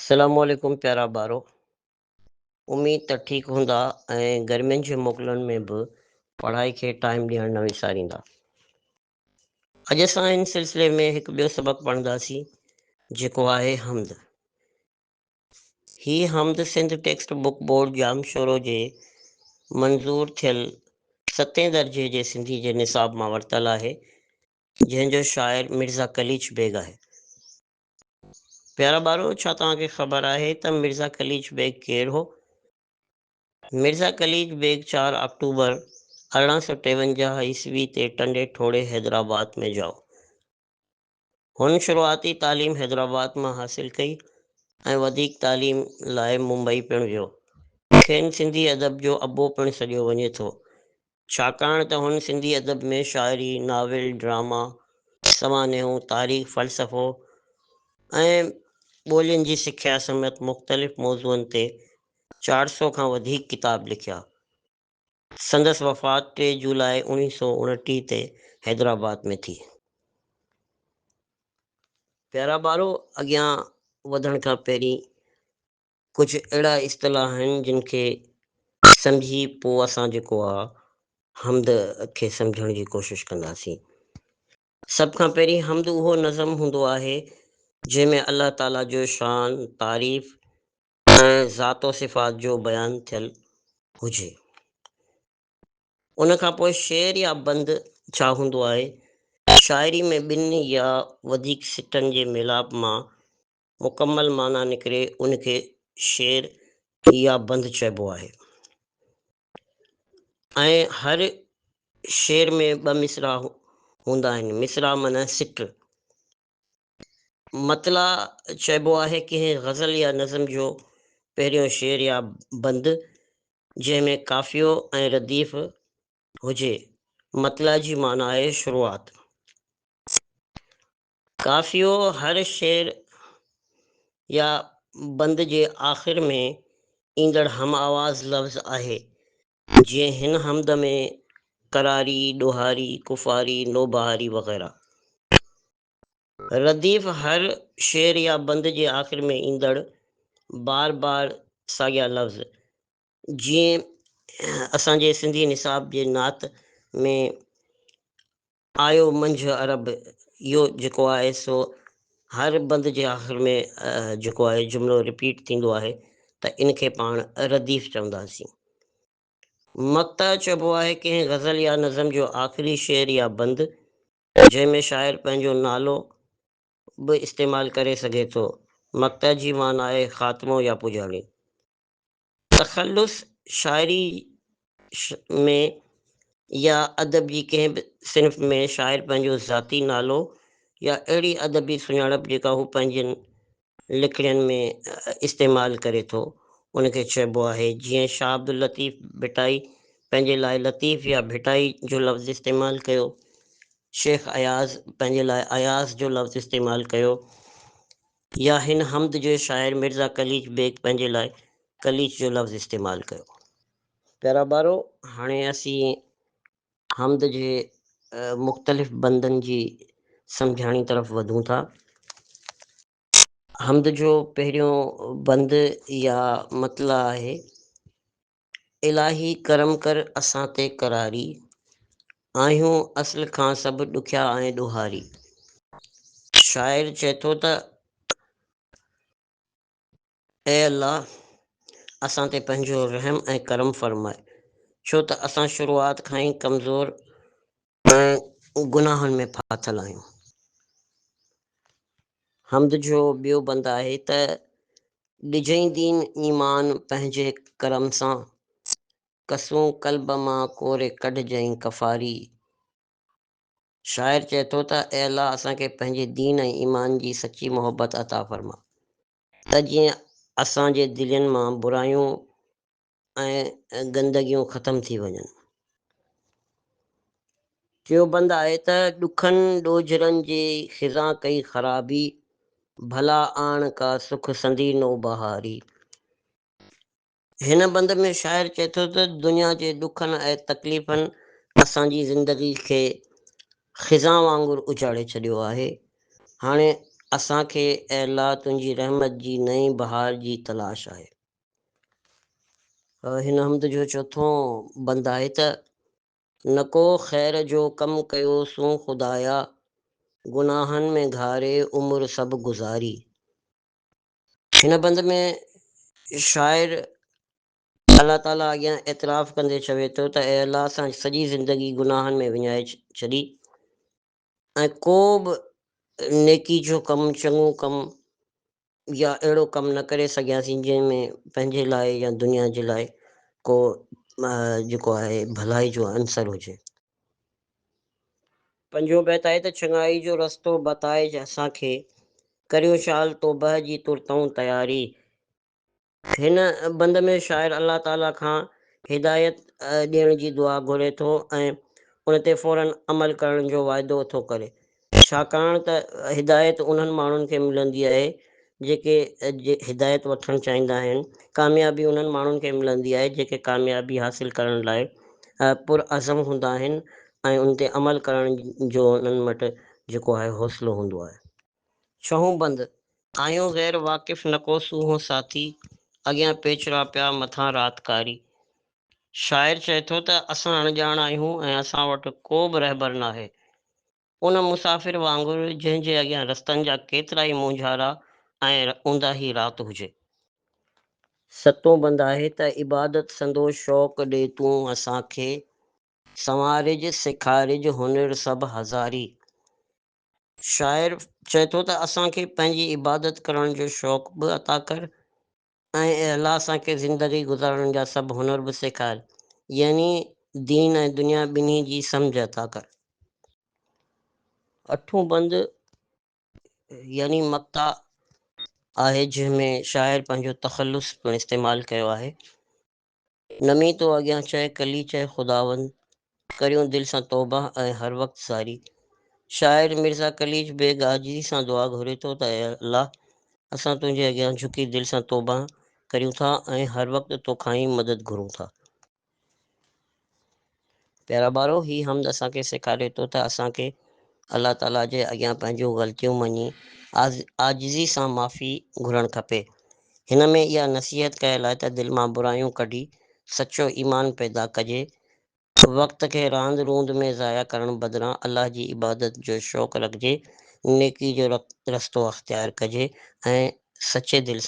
السلام عليڪم پيارا ٻارو، اميد ته ٺيڪ هوندا ۽ گرمين جي موڪلن ۾ به پڙهائي کي ٽائيم ڏيڻ نه وساريندا. اڄ اسان ان سلسلي ۾ هڪ ٻيو سبق پڙهنداسين جيڪو آهي حمد. هي حمد Sindh textbook board Jamshoro جي منظور ٿيل ستين درجي جي سنڌي جي نصاب مان ورتل آهي جنهن جو شاعر مرزا قليچ بيگ آهي. پيارا ٻارو، ڇا توهان کي خبر آهي ته مرزا قليچ بيگ ڪير هو؟ مرزا قليچ بيگ چار آڪٽوبر 1853 عيسوي تي ٽنڊي ٺوڙهي حيدرآباد ۾ ڄائو. هن شروعاتي تعليم حيدرآباد مان حاصل ڪئي ۽ وڌيڪ تعليم لاء ممبئي پڻ ويو. کين سنڌي ادب جو ابو پڻ سڏيو وڃي ٿو. ڇاڪاڻ ته هن سنڌي ادب ۾ شاعري، ناول، ڊراما، سوانحون، تاريخ، فلسفو ۽ ٻولين جي سکيا سميت مختلف موضوعن تي 400 کان وڌيڪ ڪتاب لکيا. سندس وفات 3 جولاء 1929 تي حيدرآباد ۾ ٿي. پيارا ٻارو، اڳيان وڌڻ کان پهرين ڪجهه اهڙا اصطلاح آهن جن کي سمجهي پوء اسان جيڪو آ حمد کي سمجهڻ جي ڪوشش ڪنداسين. سڀ کان پهرين حمد اهو نظم هوندو آهي جنهن ۾ الله تعاليٰ جو شان، تعريف ۽ ذات و صفات جو بيان ٿيل هجي. ان کان پوء شعر يا بند ڇا هوندو آهي؟ شاعري ۾ ٻن يا وڌيڪ سٽن جي ميلاپ مان مڪمل معنيٰ نڪري ان کي شعر يا بند چئبو آهي ۽ هر شعر ۾ ٻه مصرع هوندا آهن. مصرع معنيٰ سٽ. مطلع چئبو آهي ڪنهن غزل يا نظم جو پهريون شعر يا بند جنهن ۾ قافيو ۽ رديف هجي. مطلع جي معنيٰ آهي شروعات. قافيو هر شعر يا بند جي آخر ۾ ايندڙ هم آواز لفظ آهي، جيئن هن حمد ۾ قراري، ڏوهاري، ڪفاري، نوبهاري وغيره. رديف هر شعر يا بند جي آخر ۾ ايندڙ بار بار ساڳيا لفظ، جيئن اسان جي سنڌي نصاب جي نعت ۾ آيو منجهه عرب اهو جيڪو آهي سو هر بند جي آخر ۾ جيڪو آهي جملو رپيٽ ٿيندو آهي ته ان کي پاڻ رديف چونداسين. مقطع چئبو آهي ڪنهن غزل يا نظم جو آخري شعر يا بند جنهن ۾ شاعر پنهنجو نالو به استعمال ڪري سگهي ٿو. مقطع جي معنيٰ آهي خاتمو يا پڄاڻي. تخلص شاعري ۾ يا ادب جي ڪنهن به صنف ۾ شاعر پنهنجو ذاتي نالو يا اهڙي ادبي سڃاڻپ جيڪا هو پنهنجين لکڻين ۾ استعمال ڪري ٿو، ان کي چئبو آهي. جيئن شاهه عبداللطيف ڀٽائي پنهنجي لاء لطيف يا ڀٽائي جو لفظ استعمال ڪيو، شيخ اياز پنهنجي لاء اياز جو لفظ استعمال ڪيو. يا هن حمد جي شاعر مرزا قليچ بيگ پنهنجي لاء قليچ جو لفظ استعمال ڪيو. پيارا ٻارو! هاڻي اسين حمد جي مختلف بندن جي سمجهاڻي طرف وڌون ٿا. حمد جو پهريون بند يا مطلع آهي. الاهي ڪرم ڪر اسان تي قراري، آهيون اصل کان سڀ ڏکيا ۽ ڏوهاري. شاعر چئي ٿو ته اي الله! اسان تي پنهنجو رحم ۽ ڪرم فرماء، ڇو ته اسان شروعات کان ئي ڪمزور ۽ گناهن ۾ ڦاٿل آهيون. حمد جو ٻيو بند آهي ته ڏجئين دين ايمان پنهنجي ڪرم سان، ڪسون قلب مان ڪوري ڪڍجئين ڪفاري. شاعر چئي ٿو ته اي الله اسان کي پنهنجي دين ۽ ايمان جي سچي محبت عطا فرما ته جيئن اسان جي دلين مان برايون ۽ گندگيون ختم ٿي وڃن. ٽيون بند آهي ته ڏکن ڏوجهرن جي خزان ڪئي خرابي، ڀلا آڻ ڪا سک سندي نوبهاري. هن بند ۾ شاعر چئي ٿو ته دنيا جي ڏکن ۽ تڪليفن اسان جي زندگي کي خزان وانگر اجاڙي ڇڏيو آهي. هاڻي اسان کي اي الله تنهنجي رحمت جي نئين بهار جي تلاش آهي. هن حمد جو چوٿون بند آهي ته. نڪو خير جو ڪم ڪيوسون خدايا، گناهن ۾ گهاري عمر سڀ گذاري. هن بند ۾ شاعر الله تعاليٰ اڳيان اعتراف ڪندي چوي ٿو ته اي الله اسان سڄي زندگي گناهن ۾ وڃائي ڇڏي ۽ ڪو به نيڪي جو ڪم، چڱو ڪم يا اهڙو ڪم نه ڪري سگهياسين جنهن ۾ پنهنجي لاء يا دنيا جي لاء ڪو جيڪو آهي ڀلائي جو عنصر هجي. پنجون بيت آهي ته چڱائي جو رستو بتائج اسان کي، ڪريون شال توبهه جي ترتئون تياري. هن بند ۾ شاعر الله تعاليٰ کان هدايت ڏيڻ جي دعا گهري ٿو ۽ ان تي فوراً عمل ڪرڻ جو وعدو ٿو ڪري. ڇاڪاڻ ته هدايت انهن ماڻهن کي ملندي آهي جيڪي هدايت وٺڻ چاهيندا آهن. ڪاميابي انهن ماڻهن کي ملندي آهي جيڪي ڪاميابي حاصل ڪرڻ لاء پرعزم هوندا آهن ۽ ان تي عمل ڪرڻ جو انهن وٽ جيڪو آهي حوصلو هوندو آهي. ڇهون بند، آهيون غير واقف نه ڪو سونهون ساٿي، اڳيان پيچرا پيا مٿان رات ڪاري. شاعر چئي ٿو ته اسان اڻڄاڻ آهيون ۽ اسان وٽ ڪو به رهبر ناهي. ان مسافر وانگر جنهن جي اڳيان رستن جا ڪيترائي مونجهارا ۽ اونداهي رات هجي. ستون بند آهي ته عبادت سندو شوق ڏي تون اسان کي، سنوارج سيکارج هنر سڀ هزاري. شاعر چئي ٿو ته اسان کي پنهنجي عبادت ڪرڻ جو شوق به عطا ڪر ۽ اي الله اسان کي زندگي گذارڻ جا سڀ هنر به سيکار يعني دين ۽ دنيا ٻنهي جي سمجهه عطا ڪر. اٺون بند يعني مقطع آهي جنهن ۾ شاعر پنهنجو تخلص پڻ استعمال ڪيو آهي. نمي تو اڳيان چئه ڪلي چئه خداوند، ڪريون دل سان توبه ۽ هر وقت زاري. شاعر مرزا قليچ بيگ عاجزي سان دعا گهري ٿو ته اي الله! اسان تنهنجي اڳيان جهڪي دل سان توبه ڪريون ٿا ۽ هر وقت توکان ئي مدد گهرون ٿا. پيارا ٻارو! هي حمد اسان کي سيکاري ٿو ته اسان کي الله تعاليٰ جي اڳيان پنهنجون غلطيون مڃي عاجزي سان معافي گهرڻ کپي. هن ۾ اها نصيحت ڪيل آهي ته دل مان برايون ڪڍي سچو ايمان پيدا ڪجي. وقت کي راند روند ۾ ضايع ڪرڻ بدران الله جي عبادت جو شوق رکجي، نيڪي جو رستو اختيار ڪجي ۽ سچي دل سان.